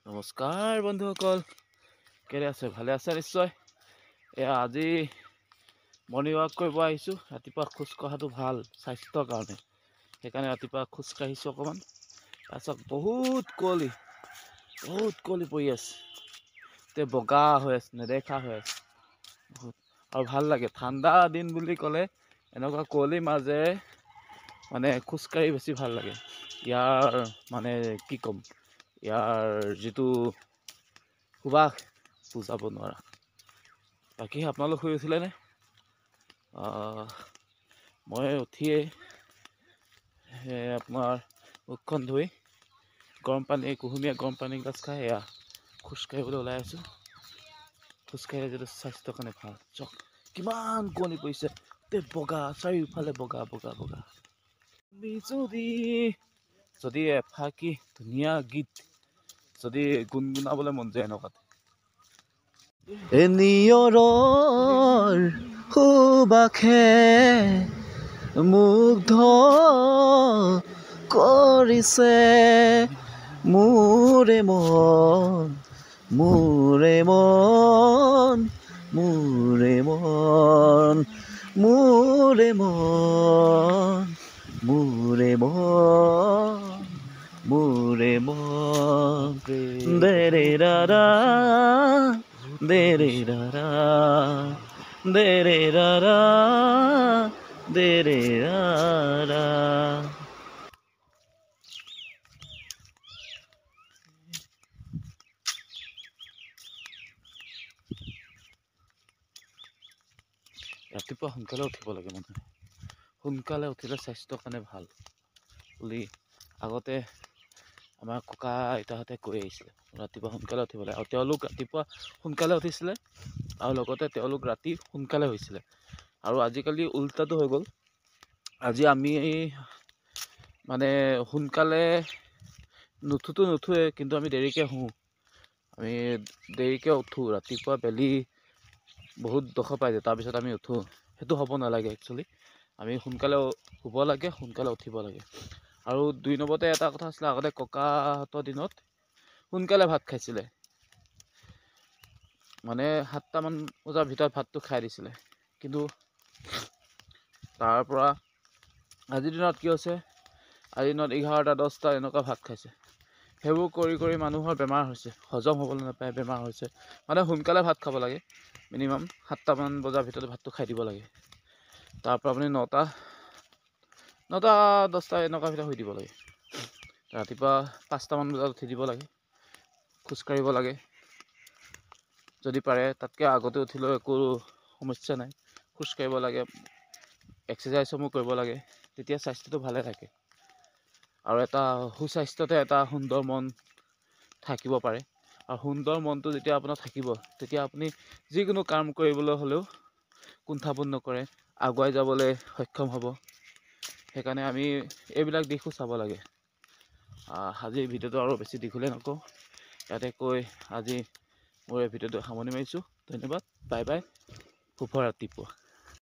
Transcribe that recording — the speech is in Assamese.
নমস্কাৰ বন্ধুসকল, কেনে আছে? ভালে আছে নিশ্চয়। এয়া আজি মৰ্ণিং ৱাক কৰিব আহিছোঁ। ৰাতিপুৱা খোজ কঢ়াটো ভাল স্বাস্থ্যৰ কাৰণে, সেইকাৰণে ৰাতিপুৱা খোজ কাঢ়িছোঁ অকণমান। তাৰপিছত বহুত কুঁৱলী, বহুত কুঁৱলী পৰি আছে, গোটেই বগা হৈ আছে, নেদেখা হৈ আছে বহুত। আৰু ভাল লাগে ঠাণ্ডা দিন বুলি ক'লে এনেকুৱা কুঁৱলীৰ মাজেৰে মানে খোজকাঢ়ি বেছি ভাল লাগে। ইয়াৰ মানে কি ক'ম, ইয়াৰ যিটো সুবাস বুজাব নোৱাৰা। বাকী আপোনালোক শুই উঠিলেনে? মই উঠিয়ে আপোনাৰ মুখখন ধুই গৰম পানী, কুহুমীয়া গৰম পানী গিলাচ খাই এয়া খোজকাঢ়িবলৈ ওলাই আছোঁ। খোজকাঢ়িলে যিটো স্বাস্থ্যৰ কাৰণে ভাল। চাওক কিমান কুঁৱলী পৰিছে, গোটেই বগা, চাৰিওফালে বগা বগা বগা। যদি যদি এফাকি ধুনীয়া গীত যদি গুণগুণাবলৈ মন যায় এনেকুৱাত। নিয়ৰৰ সুবাসে মুগ্ধ কৰিছে মোৰে মন, মোৰে মন, মোৰে মন, মোৰে মন, মোৰে মন, মোৰে মন। দেৰে ৰা দেৰে ৰা দেৰে ৰা দেৰে ৰা। ৰাতিপুৱা সোনকালে উঠিব লাগে মানুহে। সোনকালে উঠিলে স্বাস্থ্যৰ কাৰণে ভাল বুলি আগতে আমাৰ ককা আইতাহঁতে কৈ আহিছিলে, ৰাতিপুৱা সোনকালে উঠিব লাগে। আৰু তেওঁলোক ৰাতিপুৱা সোনকালে উঠিছিলে আৰু লগতে তেওঁলোক ৰাতি সোনকালে হৈছিলে। আৰু আজিকালি উল্টাটো হৈ গ'ল। আজি আমি মানে সোনকালে নুঠোতো নুঠোৱে, কিন্তু আমি দেৰিকৈ শুওঁ, আমি দেৰিকৈ উঠোঁ। ৰাতিপুৱা বেলি বহুত দখ পাই যায়, তাৰপিছত আমি উঠোঁ। সেইটো হ'ব নালাগে একচুৱেলি। আমি সোনকালে শুব লাগে, সোনকালে উঠিব লাগে। আৰু দুই নম্বৰতে এটা কথা আছিলে, আগতে ককাহঁতৰ দিনত সোনকালে ভাত খাইছিলে, মানে 7টামান বজাৰ ভিতৰত ভাতটো খাই দিছিলে। কিন্তু তাৰপৰা আজিৰ দিনত কি হৈছে, আজিৰ দিনত 11টা 10টা এনেকুৱা ভাত খাইছে। সেইবোৰ কৰি কৰি মানুহৰ বেমাৰ হৈছে, হজম হ'বলৈ নাপায়, বেমাৰ হৈছে। মানে সোনকালে ভাত খাব লাগে, মিনিমাম 7টামান বজাৰ ভিতৰত ভাতটো খাই দিব লাগে। তাৰপৰা আপুনি 9টা 10টা এনেকুৱা ভিতৰত শুই দিব লাগে। ৰাতিপুৱা 5টামান বজাত উঠি দিব লাগে, খোজকাঢ়িব লাগে যদি পাৰে। তাতকৈ আগতে উঠিলেও একো সমস্যা নাই। খোজকাঢ়িব লাগে, এক্সাৰচাইজসমূহ কৰিব লাগে, তেতিয়া স্বাস্থ্যটো ভালে থাকে। আৰু এটা সুস্বাস্থ্যতে এটা সুন্দৰ মন থাকিব পাৰে। আৰু সুন্দৰ মনটো যেতিয়া আপোনাৰ থাকিব, তেতিয়া আপুনি যিকোনো কাম কৰিবলৈ হ'লেও কুণ্ঠাবোধ নকৰে, আগুৱাই যাবলৈ সক্ষম হ'ব। সেইকাৰণে আমি এইবিলাক দিশো চাব লাগে। আজিৰ ভিডিঅ'টো আৰু বেছি দীঘলীয়া নকওঁ, ইয়াতে কৈ আজি মোৰ এই ভিডিঅ'টো সামৰণি মাৰিছোঁ। ধন্যবাদ, বাই বাই, শুভ ৰাতিপুৱা।